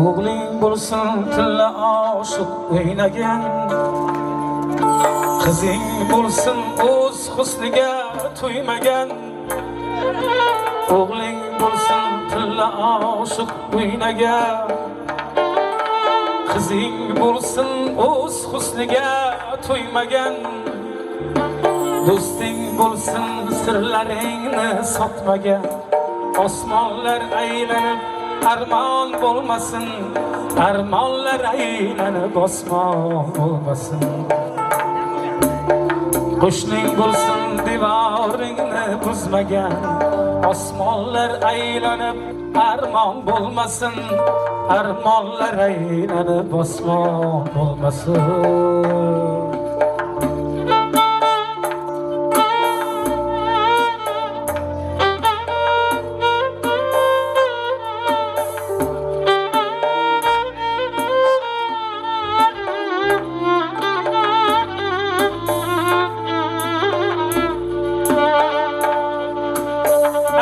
O'g'ling bo'lsin tilla oshiq o'ynagan, qizing bo'lsin o'z husniga to'ymagan. O'g'ling bo'lsin tilla oshiq o'ynagan, qizing bo'lsin o'z husniga to'ymagan. Do'sting bo'lsin sirlaringni sotmagan. Osmonlar aylanib armon bo'lmasin, armonlar aylanib osmon bo'lmasin. Qo'shning bo'lsin devoringni buzmagan. Osmonlar aylanib armon bo'lmasin, armonlar aylanib osmon bo'lmasin.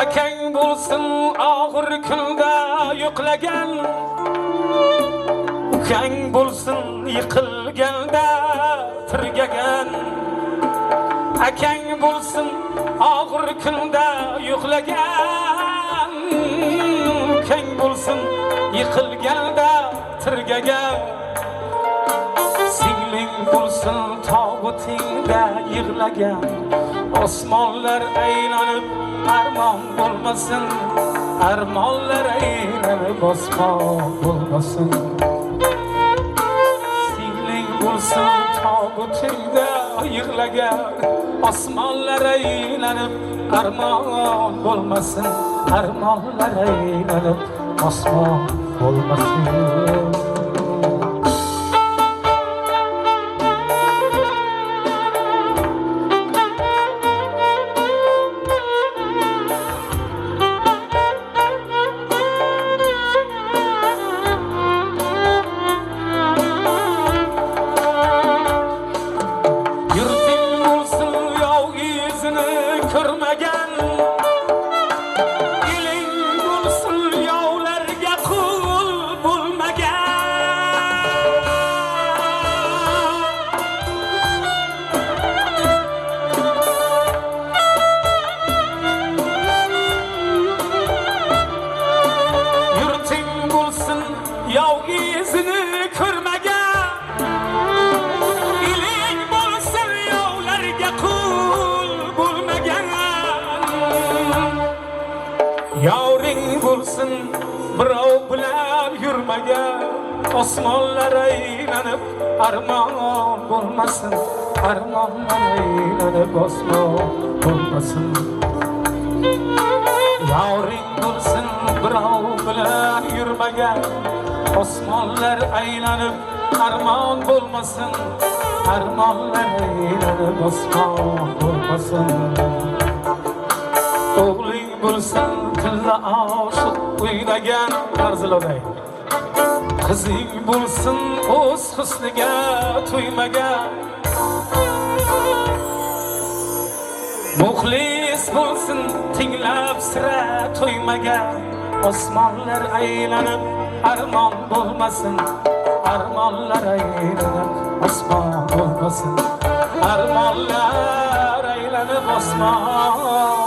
Akang bo'lsin og'ir kunda yo'qlagan, ukang bo'lsin yiqilganda tirgagan. Akang bo'lsin og'ir kunda yo'qlagan, ukang bo'lsin yiqilganda tirgagan. Singling bo'lsin tobutingda yig'lagan. Osmonlar aylanib armon bo'lmasin, armonlar aylanib osmon bo'lmasin. Singling bo'lsin tobutingda yig'lagan. Osmonlar aylanib armon bo'lmasin, armonlar aylanib osmon bo'lmasin. Yurting bo'lsin yov izini ko'rmagan, eling bo'lsin yovlarga qul bo'lmagan. Yurting bo'lsin yov izini ko'rmagan, eling bo'lsin yovlarga qul bo'lmagan. Yoring bo'lsin birov bilan yurmagan. Osmonlar aylanib armon bo'lmasin, armonlar aylanib osmon bo'lmasin. Yoring bo'lsin birov bilan yurmagan. Osmonlar aylanib armon bo'lmasin, armonlar aylanib osmon bo'lmasin. O'g'ling bo'lsin tilla oshiq o'ynagan, arziloday. Qizing bo'lsin o'z husniga to'ymagan. Muxlis bo'lsin tinglab sira to'ymagan. Osmonlar aylanib armon bo'lmasin, armonlar aylanib osmon bo'lmasin. Armonlar aylanib osmon